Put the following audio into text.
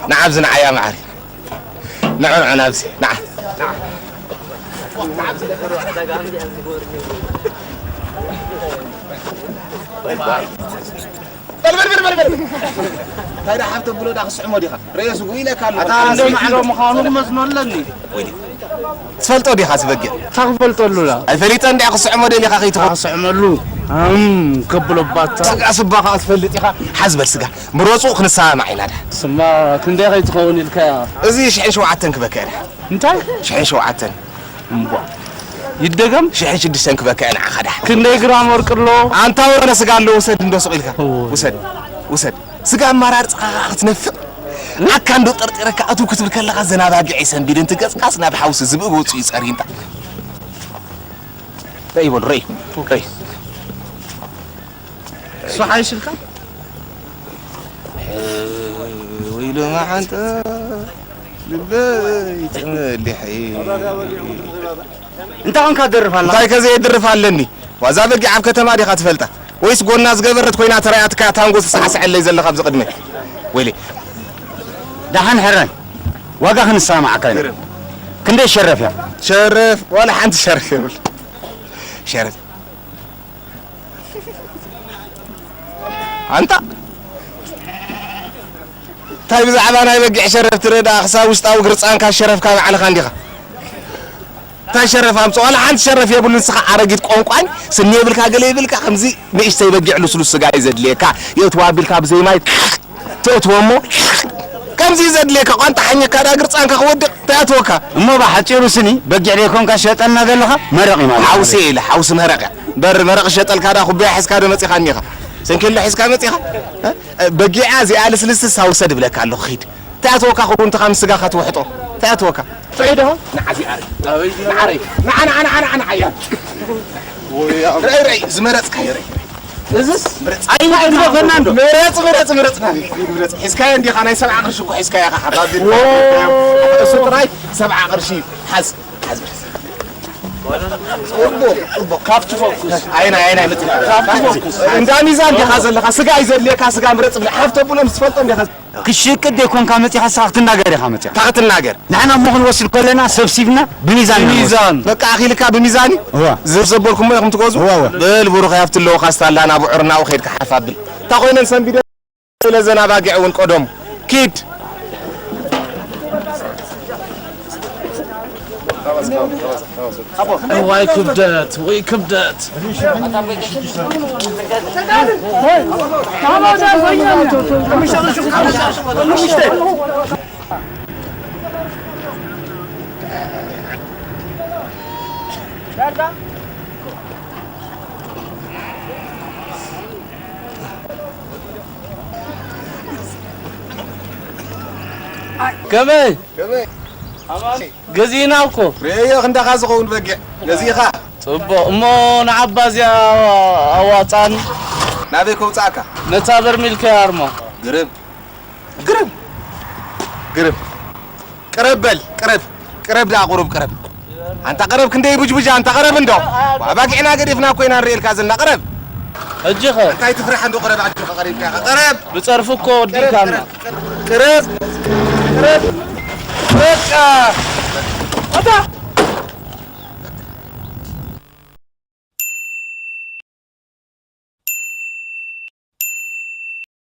ንዓ ኣብዚ ንዓያ መዓሪ። ንዑ፣ ንዑ ናብዚ፣ ንዓ። በል፣ በል፣ በል፣ በል፣ በል። እንታይ ደኣ ሓብተ ብሎ ደኣ ክስዕሞ ዲኻ? ርእየ ስጉ ኢለካ ኣለኹ። ኣታ እንደ ማዕዶ ምዃኑ ክመዝኖ ኣለኒ። ትፈልጦ ዲኻ ዝበግዕ? እንታይ ክፈልጠሉ ላ? ኣይፈሊጠ እንድያ ክስዕሞ ደሊኻ ከይትኾ። ክስዕመሉ። እም፣ ከብሎ ባታ። ስጋ ስባ ኸኣ ትፈልጥ ኢኻ። ሓዝ በል ስጋ። ምረጹ ክንሰማማዕ ኢና ደኣ። ስማ ክንደይ ከይትኸውን ኢልካ? እዚ ሽሕን ሸውዓተን ክበካ እየ ደኣ። እንታይ? ሽሕን ሸውዓተን። እምቧ። ይደገም? ሽሕን ሽዱሽተን ክበካ እየ ንዓኻ ደኣ። ክንደይ ግራም ወርቂ ኣሎ? ኣንታ ወረነ ስጋ ኣሎ፣ ውሰድ እንዶ ስቕ ኢልካ። እዎ። ውሰድ። ውሰድ። ስጋ ኣማራርጽኻ ኸኣ ክትነፍቕ። ኣካ እንዶ ጠርጢረካ ኣትው ክትብል ከለኻ ዘናባጊዐይ ሰንቢድ እንትገጽካስ ናብ ሓውሲ ዝብኢ ወጹ እዩ ጸሪንታ። ረይ በሉ፣ ረይ። ረይ። እሱ ሓይሽልካ? ወይሎ መዓንጣ ልበይ ተመሊሐ። እንታይ ኾንካ ትደርፍ ኣለኻ? እንታይ ከዘየድርፍ ኣለኒ? ዋዛ በጊዕ ኣብ ከተማ ዲኻ ትፈልጣ? ወይስ ጎና ዝገበረት ኮይና ተራያትካ ታንጎ ትሰዓስዐለይ ዘለኻ ኣብዚ ቅድመይ? ወይለይ። ደሓን ሕራይ። ዋጋ ክንሰማማዓካ ኢና። ክንደይ ሸረፍ እያ? ሸረፍ ዋላ ሓንቲ ሸረፍ የብሉ። ሸረፍ። ኣንታ እንታይ ብዛዕባ ናይ በጊዕ ሸረፍ ትረዳ? ክሳብ ውሽጣዊ ግርጻንካ ሸረፍካ ባዕልኻ እንዲኻ። እንታይ ሸረፍ ኣምጽኦ? ዋላ ሓንቲ ሸረፍ የብሉ። ንስኻ ኣረጊት ቆንቋኝ፣ ስኒ የብልካ፣ ገለ የብልካ። ከምዚ ንእሽተይ በጊዕ ልስሉስ ስጋ እዩ ዘድልየካ። የእትዋ ኣቢልካ ብዘይ ማይ ተእትዎ እሞ ከምዚ እዩ ዘድልየካ። ቋንጣ ሓኘካ፣ ዳ ግርጻንካ ክወድቕ ተእትወካ። እሞ ብሓጺሩ ስኒ በጊዕ ደይኮንካ ሸጠልና ዘለኻ? መረቕ እዩ ማለት እዩ። ሓውሲ ኢለ፣ ሓውሲ መረቕ እያ። በር መረቕ ሸጠልካ ዳ ኩባያ ሒዝካ ዶ መጺኻ እኒኻ? ሰንኬሎ ሒዝካ መጺኻ? እ? በጊዓ እዚኣ ልስልስሳ ውሰድ እብለካ ኣለኹ፣ ኺድ። እንታይ ኣተወካ? ክጉንትኻ ምስ ስጋኻ ትውሕጦ። እንታይ ኣተወካ? ጥዑይ ዶ? ንዓ እዚኣ ርእ። ንዓ ርእ። ንዓ፣ ንዓ፣ ንዓ፣ ንዓ፣ ንዓ እያ። ወይ ኣብ ርኣይ፣ ርኣይ፣ ዝመረጽካዮ ርኣይ። እዝስ? ምረጽ። ኣይ፣ ንግደፈና እንዶ። ምረጽ፣ ምረጽ፣ ምረጽ፣ ናበይ? ምረጽ። ሒዝካዮ እንዲኻ፣ ናይ ሰብዓ ቅርሺ እኮ ሒዝካዮ ኢኻ፣ ሓባቢር። ዎ። እሱ ጥራይ ሰብዓ ቅርሺ እዩ። ሓዝ፣ ሓዝ፣ ሓዝ። ጽቡቕ፣ ጽቡቕ። ካብቲ ፈኩስ። ኣይናይ፣ ኣይናይ፣ ምጽ-፣ ካብቲ ፈኩስ። እንዳ ሚዛን ዲኻ ዘለኻ? ስጋ እዩ ዘድልየካ፣ ስጋ ምረጽ ብለይ። ሓፍተ ቡነ ምስ ትፈልጦ እንዲኻ። ክሽቅጥ ደይኮንካ መጺኻ፣ ንስኻ ክትናገር ኢኻ መጺኻ። እንታይ ክትናገር? ንሕና እሞ ክንወስድ ከለና ሰብሲብና ብሚዛን ኢና ንወስድ። ብሚዛን። በቃ ኣኺልካ ብሚዛን እዩ? እዋ። ዝርፍ ዘበልኩሞ ኢኹም ትገዝኡ? እዋ፣ እዋ። በል ብሩኽ፣ ያብቲ ኣለዎ ካስታላ ናብ ዑርናኡ ከይድካ ሓፍ ኣብል። እንታይ ኮይነን ሰንቢደ ኢለ ዘን ኣባጊዕ እውን ቀደሙ። ኪድ። እዋይ ክብደት፣ ወይ ክብደት። ከመይ? ከመይ? ኣማን። ገዚእና እኮ። ርእዮ ክንዳኻ ዝኸውን በጊዕ ገዚእኻ? ጽቡቕ። እሞ ንዓባ እዚኣ ኣዋጻኒ። ናበይ ከውጻእካ? ነታ በርሚል ከይሃርማ። ግርም። ግርም። ግርም። ቅረብ በል፣ ቅረብ። ቅረብ ደኣ ቁሩብ ቅረብ። ኣንታ ቅረብ ክንደይ ቡጅቡጃ፣ ኣንታ ቅረብ እንዶ። ኣባጊዕና ገዲፍና እኮ ኢና ንርእየልካ ዘለና፣ ቅረብ። ሕጂ ኸ? እንታይ ትፍራሕ እንዶ፣ ቅረብ ኣጆኻ ቀሪብካ ኢኻ፣ ቅረብ። ብጸርፊ እኮ ወዲእካና። ቅረብ፣ ቅረብ፣ ቅረብ። በቃ። ኣታ